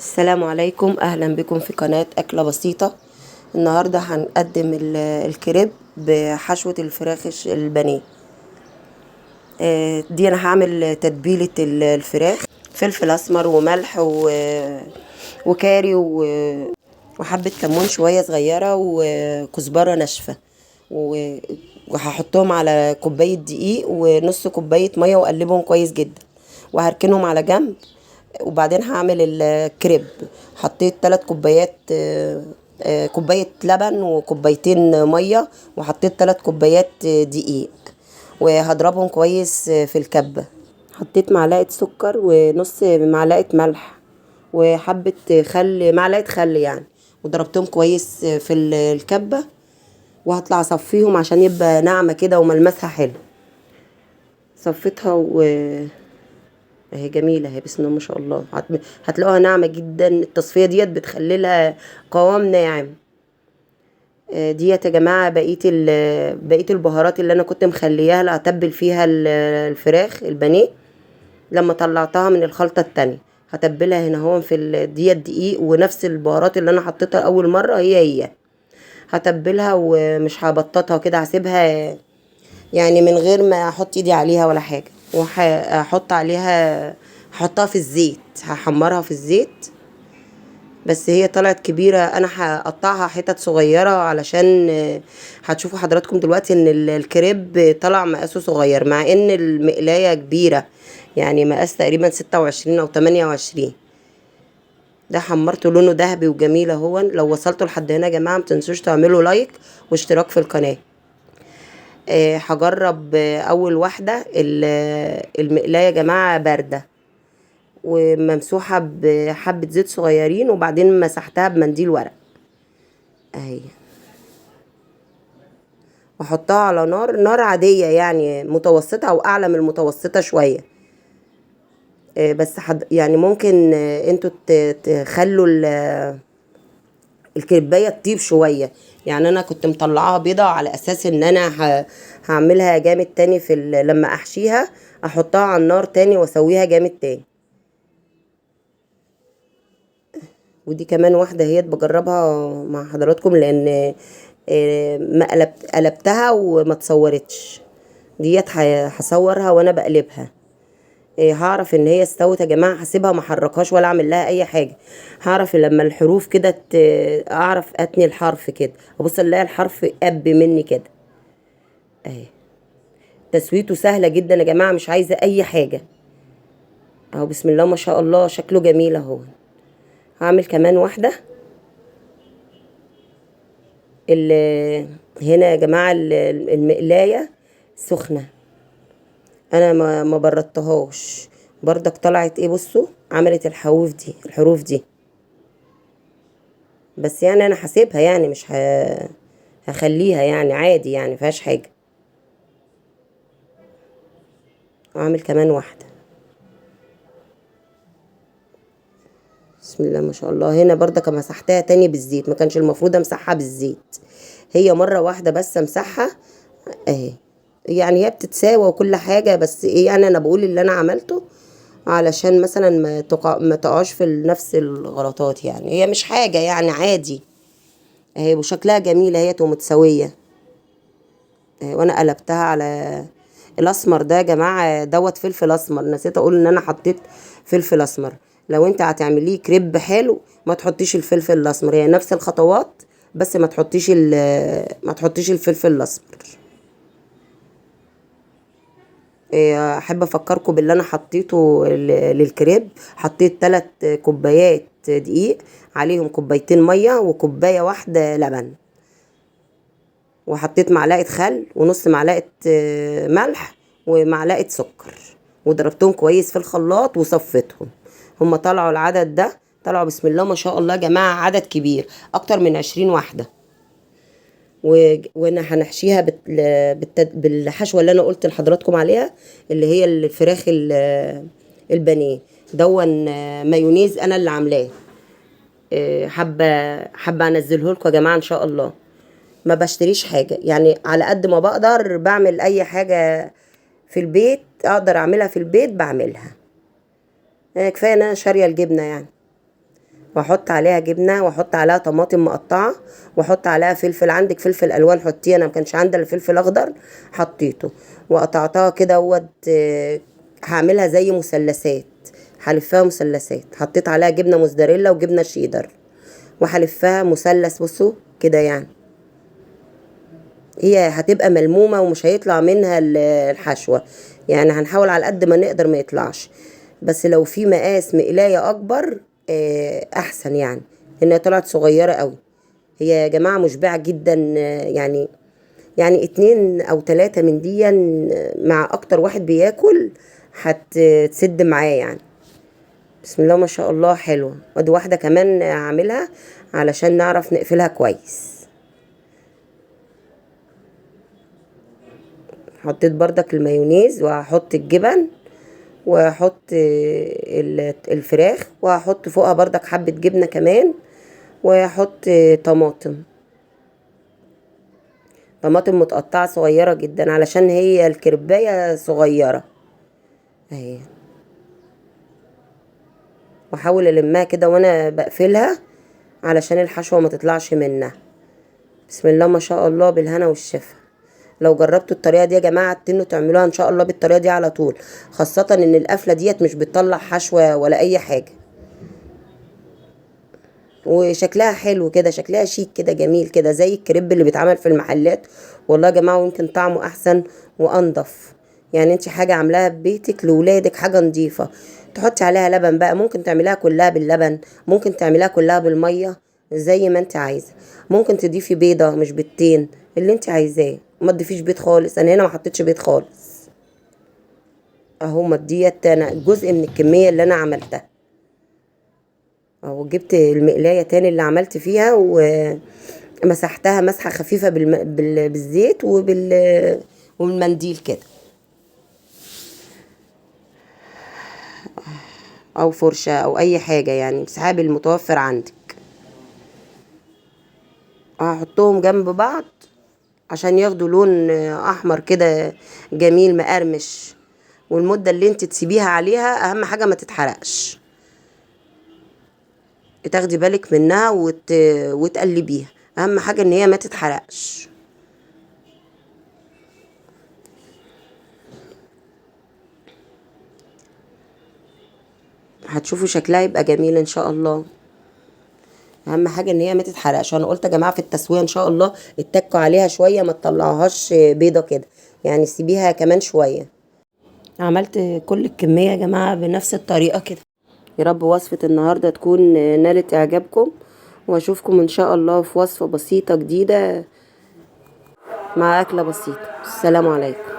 السلام عليكم، اهلا بكم في قناة اكلة بسيطة. النهاردة هنقدم الكريب بحشوة الفراخ البانيه. دي انا هعمل تتبيلة الفراخ، فلفل اسمر وملح وكاري وحبة كمون شوية صغيرة وكزبرة ناشفة، وهحطهم على كوباية دقيق ونص كوباية مية واقلبهم كويس جدا وهركنهم على جنب. وبعدين هعمل الكريب. حطيت 3 كوبايات، كوباية لبن وكوبايتين مية، وحطيت 3 كوبايات دقيق، وهضربهم كويس في الكبة. حطيت معلقة سكر ونص معلقة ملح وحبة خل، معلقة خل يعني، وضربتهم كويس في الكبة. وهطلع اصفيهم عشان يبقى ناعمة كده وملمسها حلو. صفيتها و اهي جميلة اهي، بسم الله ما شاء الله. هتلاقوها ناعمة جدا. التصفية ديت بتخلي لها قوام ناعم. ديت يا جماعة بقية البهارات اللي انا كنت مخلياها اللي هتبل فيها الفراخ البانيه لما طلعتها من الخلطة التانية. هتبلها هنا اهو في ديت دقيق ونفس البهارات اللي انا حطيتها اول مرة هي هي. هتبلها ومش هبططها كده، هسيبها من غير ما احط ايدي عليها ولا حاجة. وهحط عليها، هحطها في الزيت، هحمرها في الزيت. بس هي طلعت كبيرة، انا هقطعها حتت صغيرة علشان هتشوفوا حضراتكم دلوقتي ان الكريب طلع مقاسه صغير، مع ان المقلاية كبيرة، مقاس تقريبا 26 او 28. ده حمرته لونه ذهبي وجميل اهو. لو وصلتوا لحد هنا يا جماعة ما تنسوش تعملوا لايك واشتراك في القناة. هجرب، اول واحدة. المقلاية يا جماعة باردة وممسوحة بحبة زيت صغيرين، وبعدين مسحتها بمنديل ورق اهي، واحطها على نار عادية متوسطة او اعلى من المتوسطة شوية. بس ممكن، انتوا تخلوا الكريباية تطيب شوية. انا كنت مطلعاها بيضة على اساس ان انا هعملها جامد تاني في لما احشيها احطها على النار تاني واسويها جامد تاني. ودي كمان واحدة اهيت بجربها مع حضراتكم، لان، ما قلبتها وما اتصورتش. ديت هصورها وانا بقلبها. هعرف ان هي استوت يا جماعة. هسيبها ما احركهاش ولا اعمل لها اي حاجة. هعرف لما الحروف كده اعرف اتني الحرف كده، ابص الاقي الحرف قب مني كده اهي. تسويته سهلة جدا يا جماعة، مش عايزة اي حاجة اهو. بسم الله ما شاء الله شكله جميل اهو. هعمل كمان واحدة. هنا يا جماعة المقلاية سخنة، انا ما بردتهاش بردك. طلعت ايه؟ بصوا عملت الحروف دي، بس انا هسيبها، مش هخليها، عادي، مفيهاش حاجة. اعمل كمان واحدة. بسم الله ما شاء الله. هنا بردك مسحتها تاني بالزيت، ما كانش المفروض امسحها بالزيت، هي مرة واحدة بس امسحها اهي. هي بتتساوى وكل حاجة، بس ايه انا بقول اللي انا عملته علشان مثلا ما تقعش في نفس الغلطات. هي مش حاجة عادي اهي، وشكلها جميل اهي ومتساوية اهي. وانا قلبتها على الاسمر ده يا جماعة، دوت فلفل اسمر، نسيت اقول ان انا حطيت فلفل اسمر. لو انت هتعمليه كريب حلو ما تحطيش الفلفل الاسمر، هي نفس الخطوات بس ما تحطيش الفلفل الاسمر. احب افكركم باللي انا حطيته للكريب. حطيت 3 كوبايات دقيق، عليهم كوبايتين ميه وكوبايه واحده لبن، وحطيت معلقه خل ونص معلقه، ملح ومعلقه سكر، وضربتهم كويس في الخلاط وصفيتهم. هما طلعوا العدد ده، طلعوا بسم الله ما شاء الله يا جماعه عدد كبير، اكتر من 20 واحده. وانا هنحشيها بالحشوه اللي انا قلت لحضراتكم عليها، اللي هي الفراخ البانيه. دون مايونيز انا اللي عاملاه، حابه انزله لكم يا جماعه ان شاء الله. ما بشتريش حاجه، على قد ما بقدر بعمل اي حاجه في البيت اقدر اعملها في البيت بعملها. كفايه ان انا شاريه الجبنه. واحط عليها جبنه، واحط عليها طماطم مقطعه، واحط عليها فلفل. عندك فلفل الوان حطيه، انا ما كانش عندي الا فلفل اخضر حطيته. وقطعتها كده اهوت، هعملها زي مثلثات، هلفها مثلثات. حطيت عليها جبنه موزاريلا وجبنه شيدر، وهلفها مثلث. بصوا كده يعني هي هتبقى ملمومه ومش هيطلع منها الحشوه، يعني هنحاول على قد ما نقدر ما يطلعش. بس لو في مقاس مقلايه اكبر احسن، يعني لانها طلعت صغيرة قوي. هي يا جماعة مشبعة جدا، يعني 2 او 3 من دي مع اكتر واحد بياكل هتسد معاه يعني. بسم الله ما شاء الله حلوة. ادي واحدة كمان هعملها علشان نعرف نقفلها كويس. حطيت بردك المايونيز، وهحط الجبن، وهحط الفراخ، وهحط فوقها بردك حبة جبنة كمان، وهحط طماطم، طماطم متقطعة صغيرة جدا علشان هي الكرباية صغيرة اهي. واحاول المها كده وانا بقفلها علشان الحشوة ما تطلعش منها. بسم الله ما شاء الله، بالهنا والشفا. لو جربتوا الطريقة دي يا جماعة تنوا تعملوها ان شاء الله بالطريقة دي على طول، خاصة ان القفلة ديت مش بتطلع حشوة ولا اي حاجة، وشكلها حلو كده، شكلها شيك كده، جميل كده، زي الكريب اللي بيتعمل في المحلات. والله يا جماعة ويمكن طعمه احسن وانضف. يعني انت حاجة عاملاها ببيتك لولادك، حاجة نظيفة، تحطي عليها لبن بقى، ممكن تعمليها كلها باللبن، ممكن تعمليها كلها بالمية زي ما انت عايزة، ممكن تضيفي بيضة مش بيضتين، اللي انت عايزاه. ما تضيفيش بيض خالص، انا هنا ما حطيتش بيض خالص اهو. ما ديت انا جزء من الكمية اللي انا عملتها اهو. جبت المقلاية تاني اللي عملت فيها ومسحتها مسحة خفيفة بالزيت وبالمنديل كده او فرشة او اي حاجة، يعني مسحاب المتوفر عندك. هحطهم جنب بعض عشان ياخدوا لون احمر كده جميل مقرمش. والمدة اللي انت تسيبيها عليها اهم حاجة ما تتحرقش، تاخدي بالك منها وتقلبيها، اهم حاجة ان هي ما تتحرقش. هتشوفوا شكلها يبقى جميل ان شاء الله. اهم حاجة ان هي ما تتحرقش. انا قلت يا جماعة في التسوية ان شاء الله اتكوا عليها شوية، ما تطلعوهاش بيضة كده، يعني سيبيها كمان شوية. عملت كل الكمية يا جماعة بنفس الطريقة كده. يا رب وصفه النهارده تكون نالت اعجابكم، واشوفكم ان شاء الله في وصفه بسيطة جديدة مع اكله بسيطة. السلام عليكم.